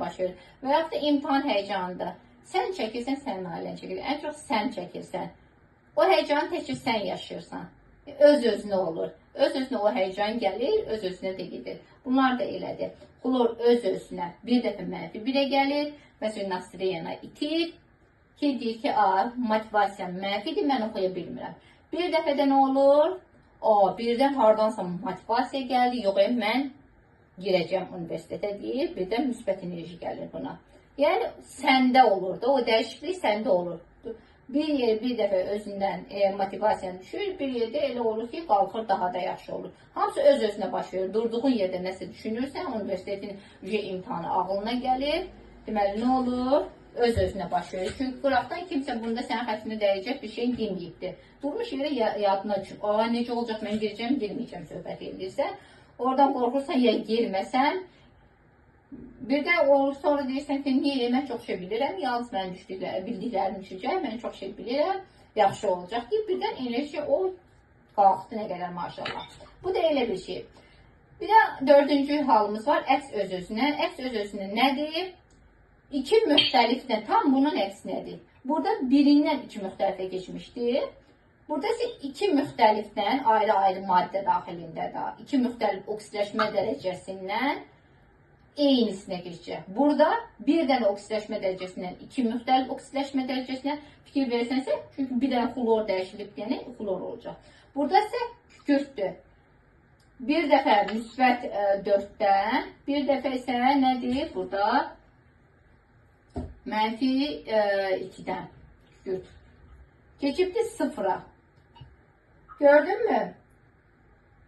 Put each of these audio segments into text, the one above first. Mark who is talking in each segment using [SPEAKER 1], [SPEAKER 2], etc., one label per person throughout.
[SPEAKER 1] baş verir. Və yaxud da imtahan həyəcanıdır. Sən çəkirsən, sənin ailən çəkir. Ən çox sən çəkirsən. O həyəcanı təkcə sən yaşayırsan. Öz-özünə olur. Öz-özünə o həyəcan gəlir, öz-özünə də gedir. Bunlar da elədir. Xlor öz-özünə bir dəfə mənfi 1-ə gəlir. Məsələn, nastriyana itir. Ki, deyir ki, a, motivasiyam mənfidir, mən oxuya bilmirəm. Bir dəfə də nə olur? O, birdən hardansa motivasiya gəldi, yox, mən girəcəm universitetə deyir, birdən müsbət enerji gəlir buna. Yəni, səndə olur da, o dəyişiklik səndə olur. Bir yer bir dəfə özündən motivasiyan düşür, bir yerdə elə olur ki, qalxır, daha da yaxşı olur. Hamısı öz-özünə baş verir. Durduğun yerdə nəsə düşünürsən, universitetin imtahanı ağlına gəlir. Deməli, nə olur? Öz-özünə baş verir. Çünki qıraqdan kimsə bunda sənin xətrinə dəyəcək bir şey deməyibdir. Durmuş yerə yadına düşüb. Aa, necə olacaq, mən girəcəm, girməyəcəm söhbət edirsən. Oradan qorxursan, ya girməsən. Birdən olur, sonra deyirsən ki, niyə mən çox şey bilirəm, yalnız mən bildiklərimi düşəcək, mən çox şey bilirəm, yaxşı olacaq deyib, birdən enerji o qalxdı nə qədər maşallah. Bu da elə bir şey. Bir də dördüncü halımız var, əks öz-özünə. Əks öz-özünə nədir? İki müxtəlifdən, tam bunun əksinədir. Burada birindən iki müxtəlifə keçmişdir. Burada isə iki müxtəlifdən ayrı-ayrı maddə daxilində də, iki müxtəlif oksidləşmə dərəcəsindən eynisinə keçəcək. Burada bir dənə oksidləşmə dərəcəsindən iki müxtəlif oksidləşmə dərəcəsinə fikir versənsə, çünki bir dənə xlor dəyişilib deyənə xlor olacaq. Burada isə kükürdür. Bir dəfə müsbət 4-dən, bir dəfə isə nədir? Burada mənfi 2-dən kükürt. Keçibdir 0-a. Gördünmü?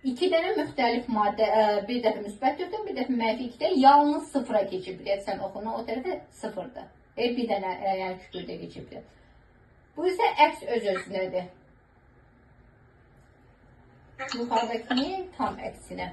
[SPEAKER 1] İki dənə müxtəlif maddə, bir dəfə müsbət 4-dən, bir dəfə mənfi 2-dən yalnız 0-a keçibdir. Yəni sən oxunu o tərəfə 0-dır. Bir dənə yəni kükürdə keçibdir. Bu isə əks öz-özünədir. Yuxarıdakinin tam əksinə.